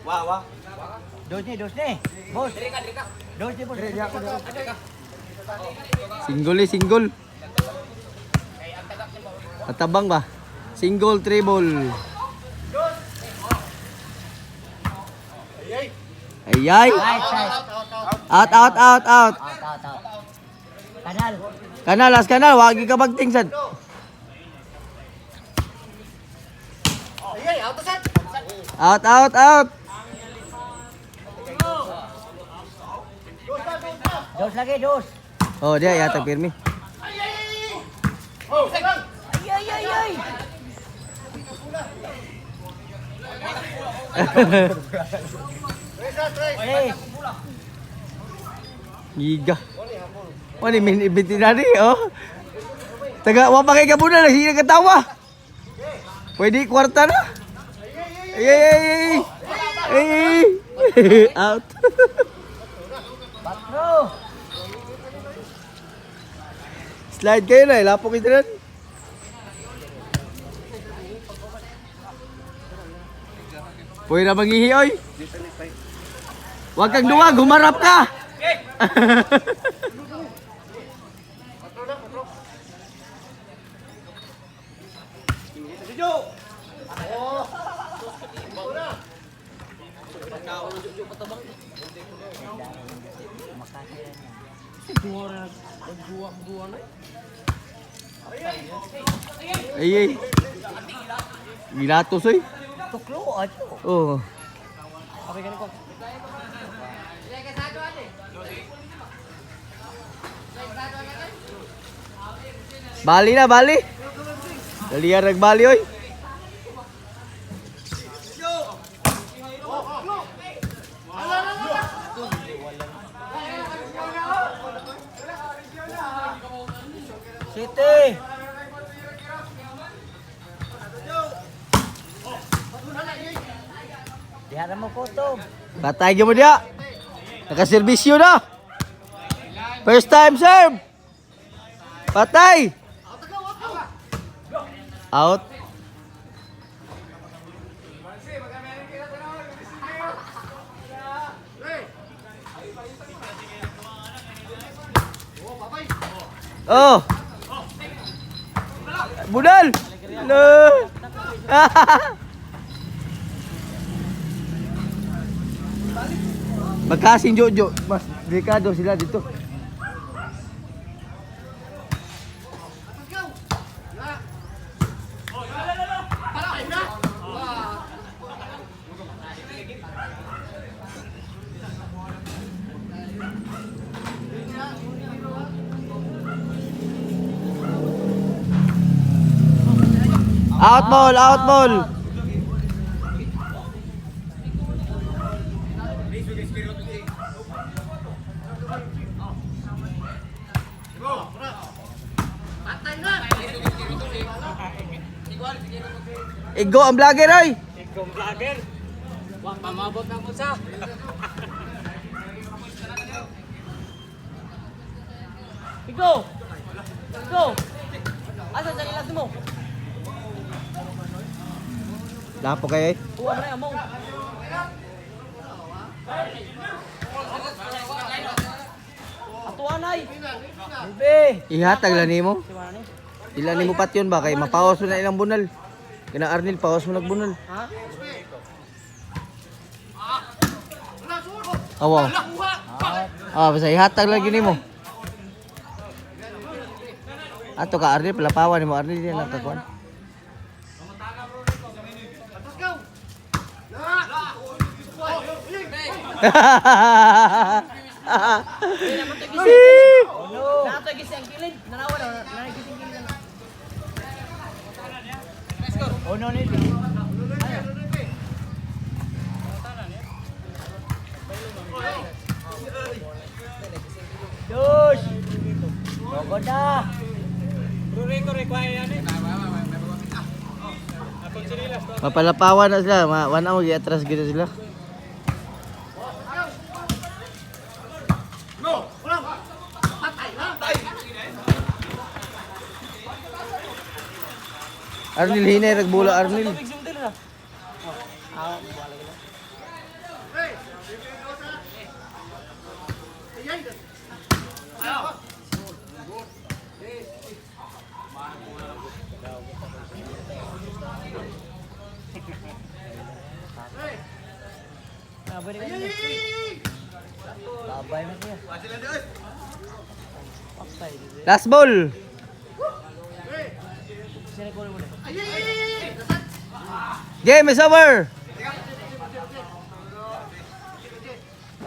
Wa wa. Dos ni, dos ni. Boss. Dos ni, boss. Single eh, single. Atabang ba? Single, treble. Ayay. Right side. Out, out, out, out. Out, out, out. Kanal. Kanal, as kanal. Wagi ka bagting sad. Out, out, out. Dos lagi, dos. Oh, dia yata pirmi. Ay, ay, ay, ay. Tres. Giga. Wani min ibiti na ni, oh. Taga wa pa kay kabuna na sige katawa. Pwede kwarta na. Ay ay ay ay. Ay, ay. Out. Patro. Slide kayo na, ilapok ito na. Pwede na mangihi, oy. Huwag kang duwag, humarap ka. Ay, ay. Gilatos, oy. Tuklo, ato. Oh. Bali na, bali. Dalian nagbali, oy. City. Diha na mo kutob. Patay mo diya. Nakaserbisyo na. First time serve. Patay. Out. Oh. Budal. No. Magkasing Jojo, mas delikado sila dito. Out ball, out ball. Igo ang vlogger oy. Ikaw vlogger. Wa pamabot na mo sa. Go! Go! Asa sa ilas mo? Lapo kayo eh. Uwa na among. Atuan ay. Bebe. Ihatag lang nimo. Ilan nimo patyon ba kay mapaos mo na ilang bunal. Kina Arnil paos mo nagbunal. Ha? Awa. Ah, basta ihatag lang gini mo. Ato ka Arnil palapawan nimo Arnil di na nakakuan. Nato gising kilid. Nanawa na na gising kilid na. Uno ni. Dos. Logo na. Mapalapawan na sila, ma wana mo giatras gid sila. Arnil hinay ragbula Arnil. Tubig sumdir na. Ah, wala gila. Babay mo siya. Last ball. Game is over.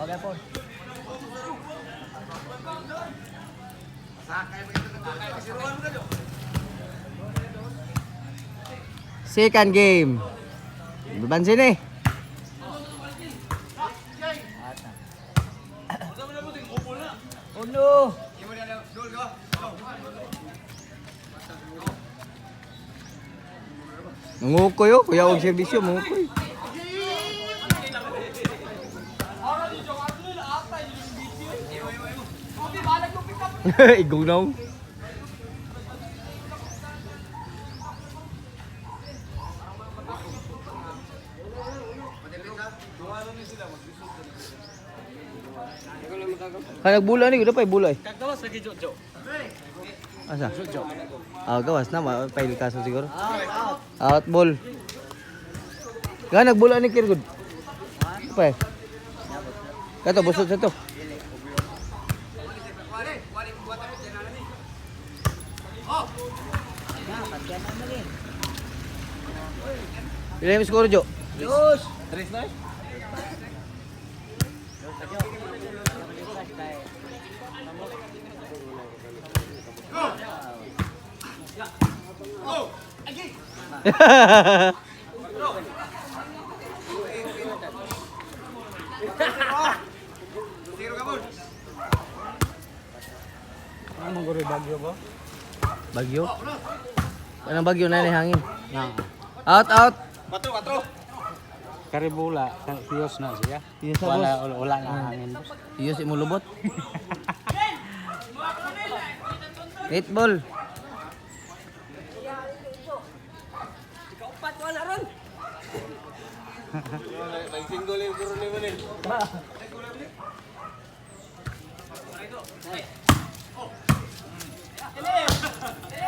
Okay po. Second game. Babansin eh. Uno. Mangukoy oh, kuya og serbisyo mangukoy. Igong na. Kanag bula ni, gusto pa bula eh. Kagawas lagi Jojo. Asa? Ah, gawas na, pail kaso siguro. Out ball. Ga nagbula ni Kirgud. Pa eh. Kato busod sa to. Ilan yung score, Jo? Dos. Tres na eh. Ano guro bagyo ba? Bagyo? Anong bagyo na hangin? Na. Out, out. Karibula, tiyos na siya. Tiyos na, Wala wala na hangin. Diyos imulubot. Eight ball. Kaupat wala ron.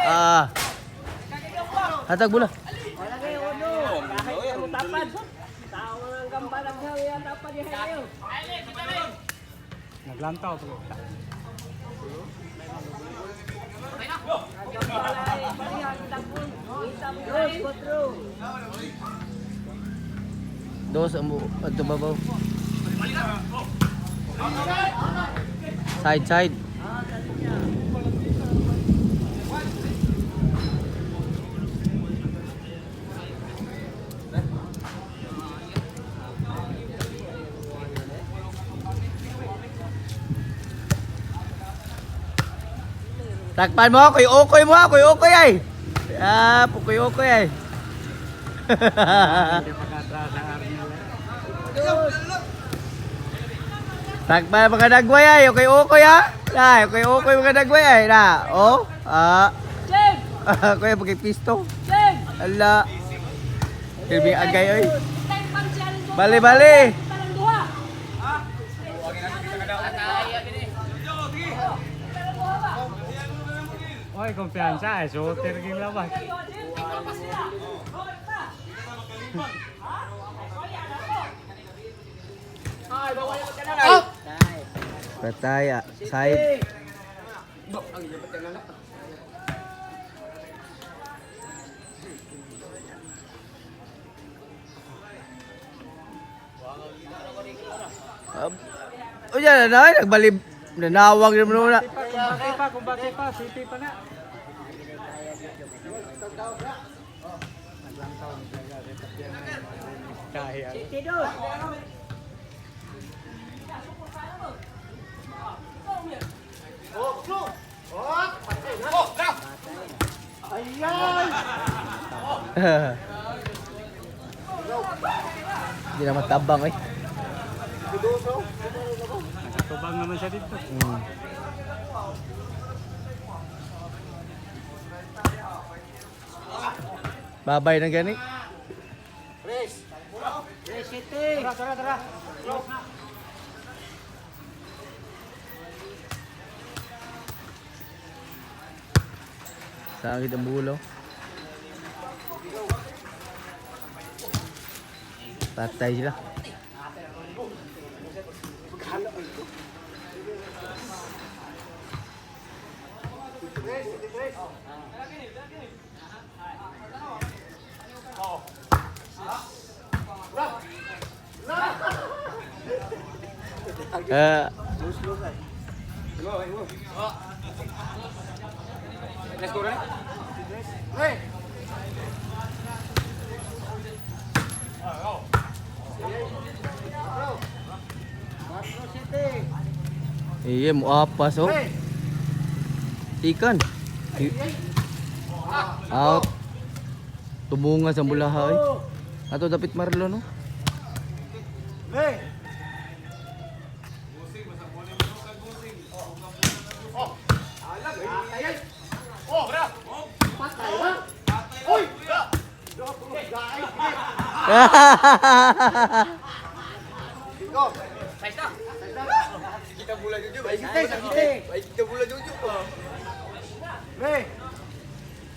Ah. Hatag bola. Wala kayo uno. Kahit ano tapad. Tao ng gambalang hawi ang tapad yan kayo. Naglantaw to. Dos, kwatro. Dos ang adto babaw. Side side. Takpan mo, kuy okoy mo, kuy okoy ay. Ah, kuy okoy ay. Hindi pagkatras ang army. Takpan mga dagway ay, okay okay ha. Na, okay okay mga dagway ay na. Oh, ah. Jeng! Kuya pagkipisto. Jeng! Ala. Kirby agay oy. Time pang challenge. Bale bale. Talang duha. Oy, kumpiyansa eh. Shooter ging labas. Pataya side. O yan na, nagbalib. Nanawag naman na. Kumbate pa, kumbate pa. City pa na. Kaya. Tidos. Hindi naman tabang eh. Tubang naman siya dito. Babay na gani. City. Tara, tara, tara. Sakit ang bulo. Patay sila. Eh, Let's go rin. Iya, mo apas oh. Ikan. Out. Tumunga sa bulaha eh. Ato dapit Marlon no.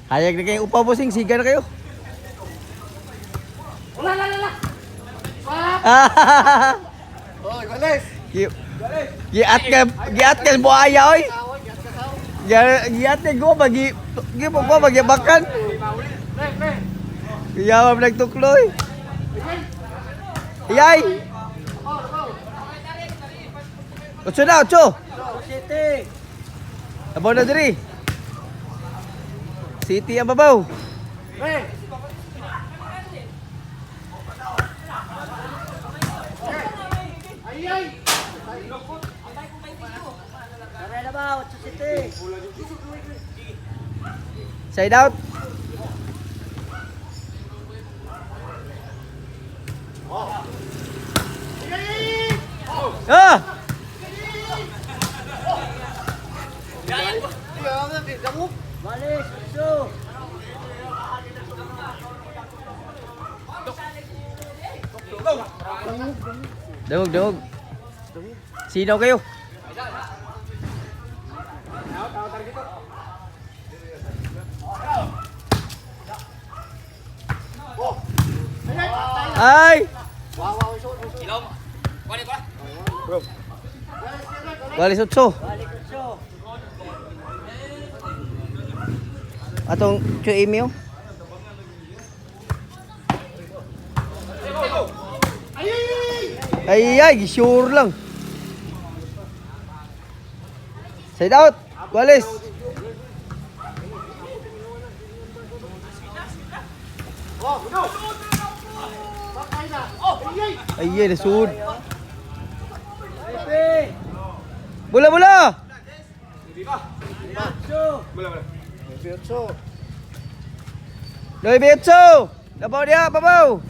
Hayag na kayo upa bossing, siga na kayo. Wala, wala, wala. Giat ka, giat ka buaya oy. Giat ka go bagi gi mo ko bagi bakan. Yawa nagtukloy. Yay. Otso na, otso. City. Abaw na diri. City ang babaw. Tara na ba, 8 City. Side out. Ah! Balis, 8. Dawag, dawag. Sino kayo? Ay! Ilaw mo. Kuha ni kuha. Walis otso. Balik, 8. Atong Chuemio. Ay ay, sure lang. Side out. Walis. Ay ay, nasud. Bola bola. Nueve otso. Labaw dia, babaw.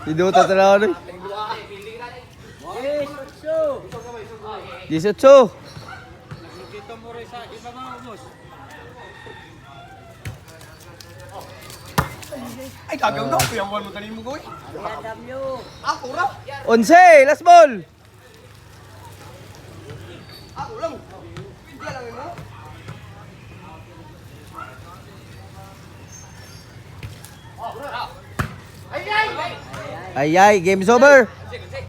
Iduta talaga nun. Yes, 8. 18. Dito mo rin sa iba mga ubos. Ay, gagaw ka. Kuyawan mo tanin mo, goy. BMW. Ako ra. 11, last ball. Ako lang. Hindi lang mo. Ay ay, game's over.